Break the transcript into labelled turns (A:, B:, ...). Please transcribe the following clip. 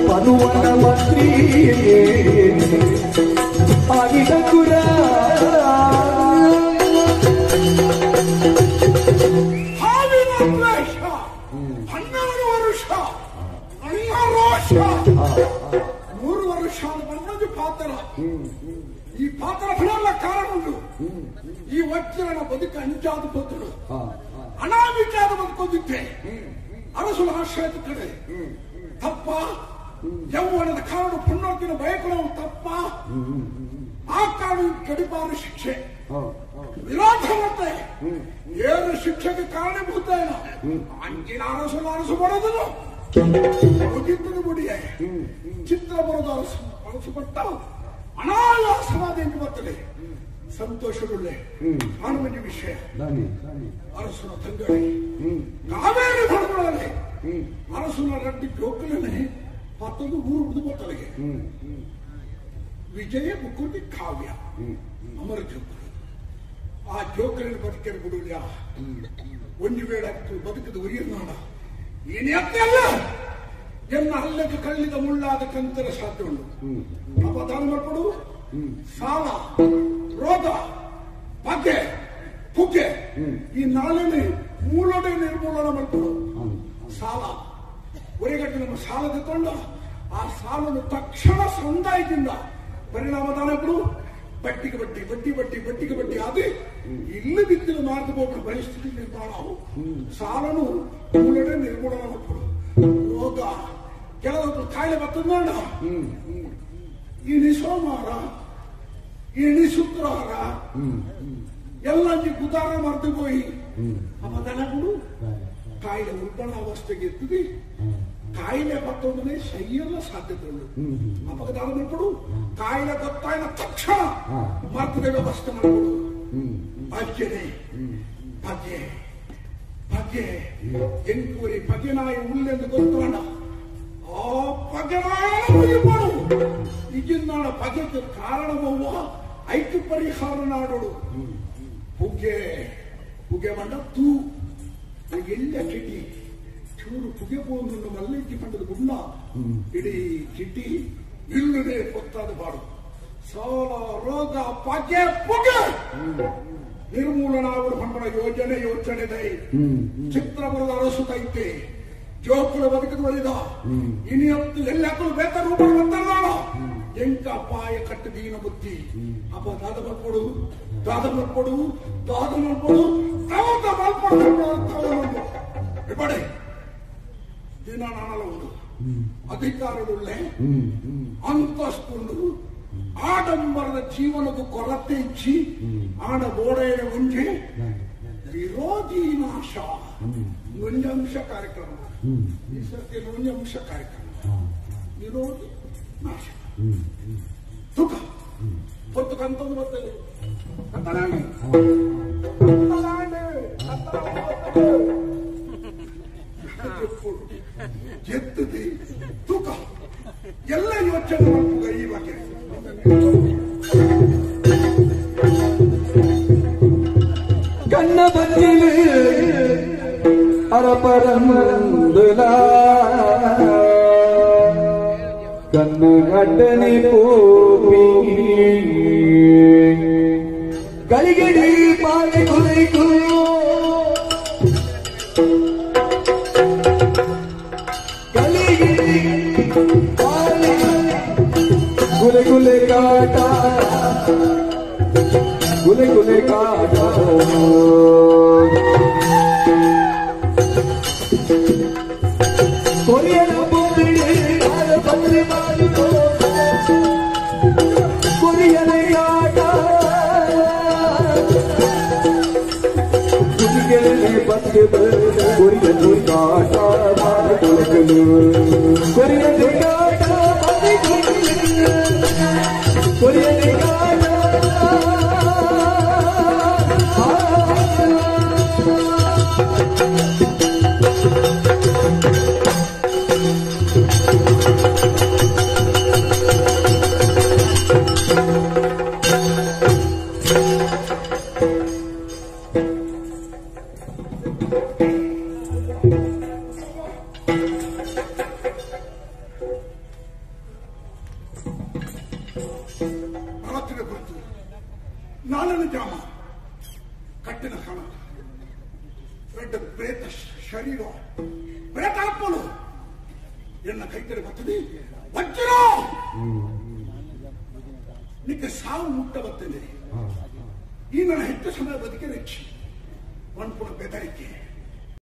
A: ಪನುವನ ಮಂತ್ರಿ ಆಗಿದ
B: ಹಾವಿನ ದ್ವೇಷ 12 ವರ್ಷ ಅಣ್ಣ ರೋಷ 3 ವರ್ಷ ಬಂದದ್ದು ಪಾತ್ರ. ಈ ಪಾತ್ರ ಫಲಲ್ಲ ಕಾರಣ ಉಂಟು. ಈ ವಜ್ರನ ಬದುಕು ಅಂಚಾದ ಬದುಕು ಅನಾಮಿಚಾದ ಬದುಕೊಂದಿದ್ದೆ ಅರಸುಲ ಆಶ್ರಯದ ಕಡೆ ತಪ್ಪ ಯೌವನದ ಕಾರಣ ಪುಣ್ಯೋತಿನ ಬಯಕುಣವು ತಪ್ಪ. ಆ ಕಾರಣ ಕಡಿಪಾರು ಶಿಕ್ಷೆ ವಿರೋಧ ಮತ್ತೆ ಏನು ಶಿಕ್ಷೆಗೆ ಕಾರಣಭೂತ ಏನೋ ಅಂಚಿನ ಅರಸು ಅರಸು ಬರೋದನು ಮುಗಿತದ ಮುಡಿಯೇ ಚಿತ್ರ ಬರೋದು ಅರಸು ಅರಸು ಪಟ್ಟ ಅನಾಯಾಸವಾದ ಎಂಟು ಬರ್ತದೆ ಸಂತೋಷವುಳ್ಳೆ ಕಾಣುವಂಜಿ ವಿಷಯ. ಅರಸುನ ತಂಗಡಿ ಕಾವೇರಿ ಹೊರಗೊಳ್ಳಲೆ ಅರಸುನ ರಡ್ಡಿ ಜೋಕಲನೆ ಮತ್ತೊಂದು ಊರು ಬಿಡು ಬರ್ತಲೆಗೆ ವಿಜಯ ಮುಕುಂದಿ ಕಾವ್ಯ ಅಮರ ಜೋಕರು. ಆ ಜೋಕಲಿನ ಬದುಕನ್ನು ಬಿಡುವುದಿಲ್ಲ. ಒಂದು ವೇಳೆ ಬದುಕದ ಉರಿಯನ್ನಾಡ ಏನೇ ಅಲ್ಲ ಎನ್ನ ಅಲ್ಲಕ್ಕೆ ಕಳ್ಳಿದ ಮುಳ್ಳಾದ ಕಂತರ ಸಾಧ್ಯ ಉಂಟು. ಅಪದಾನ ಮಾಡ್ಕೊಡು ಸಾಲ ರೋಗ ಪಗೆ ಪುಗೆ ಈ ನಾಳೆನೆ ಮೂಲೊಡೆ ನಿರ್ಮೂಲನ ಮಾಡ್ಕೊಡು. ಸಾಲ ಹೊರಗಟ್ಟೆ ನಮ್ಮ ಸಾಲ ತಗೊಂಡು ಆ ಸಾಲನ್ನು ತಕ್ಷಣ ಸಂದಾಯದಿಂದ ಪರಿಣಾಮ ದಾನ ಬಿಡು. ಬಟ್ಟಿಗೆ ಬಟ್ಟಿ ಬಟ್ಟಿ ಬಟ್ಟಿ ಬಟ್ಟಿಗೆ ಬಟ್ಟಿ ಆದಿ ಇಲ್ಲಿ ಬಿದ್ದಿನ ಮಾರ್ಗ ಹೋಗುವ ಪರಿಸ್ಥಿತಿ ನಿರ್ಮಾಣ ಆವು. ಸಾಲನು ಮೂಲೊಡೆ ನಿರ್ಮೂಲನ ಮಾಡ್ಕೊಡು. ರೋಗ ಕೆಲವೊಬ್ರು ಕಾಯಿಲೆ ಬರ್ತದ ಇಣಿ ಸೋಮವಾರ ಇಣಿ ಶುಕ್ರವಾರ ಎಲ್ಲ ಗುದಾರ ಮರೆತು ಪೋಯಿ ಅಪದನಗಳು ಕಾಯಿಲೆ ಉಲ್ಬಣ ಅವಸ್ಥೆಗೆ ಎತ್ತಿದೆ. ಕಾಯಿಲೆ ಬತ್ತೊಂದನೆ ಸಹಿಯಲ್ಲ ಸಾಧ್ಯತೆ ಉಂಟು. ಅಪಘಾತ ಮಾಡ್ಕೊಡು. ಕಾಯಿಲೆ ಗೊತ್ತಾಯಿನ ತಕ್ಷಣ ಮರ್ತದ ವ್ಯವಸ್ಥೆ ಮಾಡಿಕೊಡು. ಅಜ್ಜನೆ ಪಗೆ ಪಗೆ ಎಂಕೂರಿ ಪಗೆನಾಯಿ ಉಳ್ಳೆಂದು ಗೊತ್ತಾಣ ಆ ಪಗೆನಾಯ ಮಾಡು. ಈಗಿನ ಪಗೆಗೆ ಕಾರಣವವ್ವ ಐಕ್ಯ ಪರಿಹಾರ ನಾಡೋಡು. ಪುಗೆ ಪುಗೆ ಬಂಡ ತೂ ಎಲ್ಲ ಕಿಟಿ ಚೂರು ಪುಗೆ ಪೋಂದು ಮಲ್ಲಿಕ್ಕಿ ಪಂಡದ ಗುಂಡ ಇಡೀ ಕಿಟಿ ಇಲ್ಲದೆ పొತ್ತಾದ ಬಾಡು. ಸಾಲ ರೋಗ ಪಗೆ ಪುಗೆ ನಿರ್ಮೂಲನ ಪಂಪಣ ಯೋಜನೆ ಯೋಚನೆ ದೈ ಚಿತ್ರಪುರದ ಅರಸು ತೈತೆ ಜೋಕುಲ ಬದುಕದು ಬರಿದ ಇನಿಯತ್ತು ಎಲ್ಲಕ್ಕೂ ಬೇತ ರೂಪ ಬಂತಾರ ಎಂಕ ಅಪಾಯ ಕಟ್ಟು ದೀನ ಬುದ್ಧಿ ಅಪ್ಪ ದಾದ ಮಲ್ಪಡು ದಾದ ಮಲ್ಪಡು ದಾದ ಮಲ್ಪಡು ತಾವತ ಮಲ್ಪಡು ಇಬ್ಬಡೆ ದಿನ ನಾನಲ್ಲ ಉಂಟು ಅಧಿಕಾರದುಳ್ಳೆ ಅಂತಸ್ತುಂಡು ಆಡಂಬರದ ಜೀವನದ ಕೊರತೆ ಇಚ್ಚಿ ಆಡ ಬೋಡೆಯ ಮುಂಚೆ ವಿರೋಧಿ ನಾಶ ನುಂಜಂಶ ಕಾರ್ಯಕ್ರಮ. ಈ ಸರ್ತಿ ನುಂಜಂಶ ಕಾರ್ಯಕ್ರಮ ವಿರೋಧಿ ನಾಶ ತುಕ ಹೊತ್ತು ಕಂತಂದು ಬರ್ತದೆ. ಕತ್ತಲಾಣೆ ಕತ್ತಲಾಣೆ ಎತ್ತದೆ ತೂಕ ಎಲ್ಲ ಯೋಚನೆ ಮಾಡ್ಕುಗ ಈ ಬಗ್ಗೆ.
A: ಕಣ್ಣ ಬತ್ತಿಲು ಅರಪರಮಂದುಲ ಕಣ್ಣು ಗಡ್ಡನೆ ಪೋಪಿ ಗಳಿಗಡಿ ಪಾಲೆ ಕುಲೈಕು ಗಳಿಗಿಡಿ ಪಾಲೆ ಗುಲೆ ಗುಲೆ ಕಾಟ ಗುಲೆ ಗುಲೆ ಕಾಟ ಕೊರಿಯನ ಬೊಂದಿಡಿ ಆರ ಬಂದ್ರಿ ಮಾಡು ಕೊರಿಯಲಿ ಕಾಟ ಬಾರಿ ಕುಲಕಲು ಕೊರಿಯಲಿ ಕಾಟ ಬಾರಿ ಕುಲಕಲು ಕೊರಿಯಲಿ ಕಾಟ
B: ರಾತ್ರಿ ಕುರಿತು ನಾಲನ ಜಾಮ ಕಟ್ಟಿನ ಹಣ ರೆಡ್ಡ ಪ್ರೇತ ಶರೀರ ಪ್ರೇತಾತ್ಮನು ಎನ್ನ ಕೈತರೆ ಬರ್ತದೆ ವಜ್ರ ನಿಕ್ಕೆ ಸಾವು ಮುಟ್ಟ ಬರ್ತದೆ ಈ ನನ್ನ ಹೆಚ್ಚು ಸಮಯ ಬದುಕೆ ರೆಚ್ಚಿ ಮನ್ಪುಣ ಬೆದರಿಕೆ.